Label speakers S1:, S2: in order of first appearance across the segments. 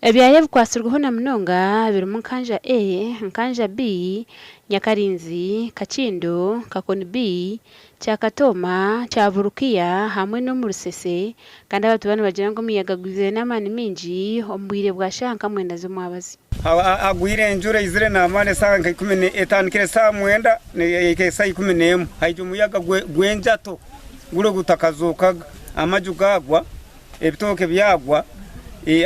S1: Ebyaya ebikwatsirweho na munonga birimu Nkanja A, Nkanja B, Nyakarinzi, Kakindo, Kakoni B, Kyakatooma, Kyaburukiya hamwe n'omu Rusese kandi abatuura nibagira ngu omuyaga gwizire n'amaani maingi omu bwire bwa shaaha nka mwenda z'omwabazyo.
S2: Hagwire enjura eizire n'amaani esaaha nka ikumi etandikire saaha mwenda ehika esaaha ikumi n'emwe haija omuyaga gw'enjato guri ogutakazookaga amaju gaagwa ebitooke byagwa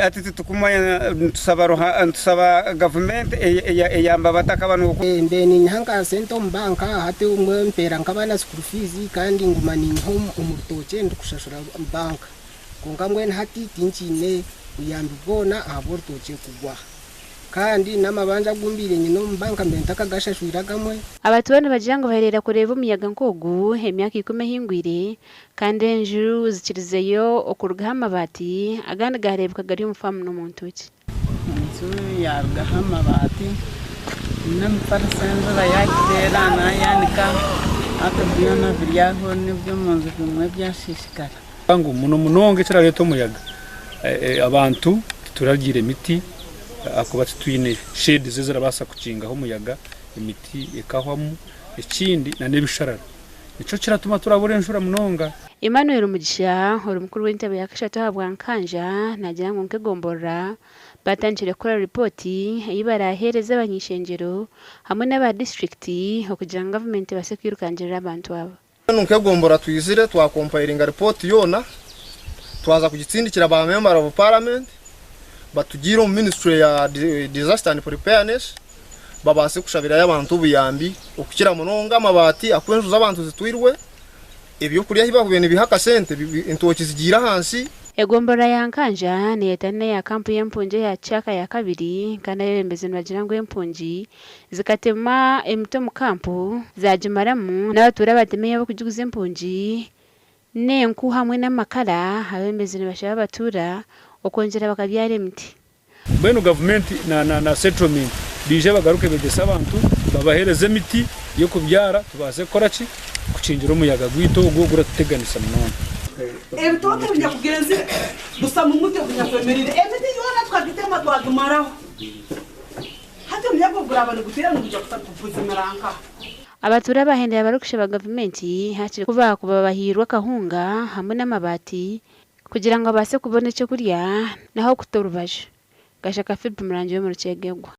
S2: hati titukumanya nitusaba gavumenti eyambe abataka banu.
S3: Mbaire ninyiha nka sente omu banka hati obumwe mpeera nk'abaana school fees kandi nguma ninyiha omu rutookye ndikushashura banka kwonka mbwenu hati tinkiine buyambi bwona ahabw'orutookye kugwa. Kandi n'amabanja agu mbaire nyine omu banka mbaire ntakagashashwire agamwe.
S1: Abatuura nibagira ngu bahereire kureeba omuyaga nk'ogu emyaka ikumi ehingwire kandi enju zikirizeyo okurugaho amabaati agandi gaareebeka gari omu faamu n'omu ntookye.
S4: Enju yaarugaho amabaati n'emifariso enjura yaagiteera naayanika hati byona biri aho n'eby'omunju bimwe byasiisikara.
S5: Ngu muno munonga ekirareeta omuyaga abantu titurabyire miti ahakuba titwine shades ezirabaasa kukingaho omuyaga emiti ekahwamu ekindi n'ebisharara nikyo kiratuma turabura enjura munonga.
S1: Emmanuel Mugisha ori mukuru w'entebe ya kashatu ahabwa Nkanja naagira ngu nk'egomborora baatandikire kukora ripooti ei baraaheereze abany'ishengyero hamwe n'aba disiturikiti okugira ngu gavumenti ebaase kwirukangirira abantu aba.
S6: Mbwenu nk'egombora twizire twakompayiringa ripooti yoona, twaza kugitsindikira ba member of parliament batugiire omu ministry ya disaster and preparedness babaase kushabirayo abantu obuyambi okukira munonga amabaati ahakuba enju z'abantu zitwirwe, ebyokurya ahi bakubaire nibiiha akasente entookye zigiire ahansi.
S1: Egomborora ya Nkanja neyetana n'eya kampu y'empungi eya Kyaka ya kabiri kandi abeebembezi nibagira ngu empungi Zikatema emiti omu kampu, zaagimaramu, n'abatuura baatema ey'ab'okugiguza empungi n'enku hamwe n'amakara. Abeebembezi nibashaba abatuura okwongyera bakabyara emiti.
S5: Mbwenu gavumenti na settlement baije bagaruke begyese abantu babahereze emiti y'okubyara tubaase kukora ki? Kukingira omuyaga gwaitu ogu oguratuteganisa munonga.
S7: Ebitooke ebinyakugenzire busamu muti ogunyakwemerire, emiti yoona tukagitema twagimaraho. Hati omuyaga ogu guraaba niguteera nigwija kuzimira nkaha?
S1: Abatuura bahendera barikushaba gavumenti hakiri ku baakuba bahairwe akahunga hamwe n'amabaati kugira ngu babaase kubona ekyokurya n'ah'okuta orubaju. Gashaka Philip Murangi w'omu Rukyegegwa.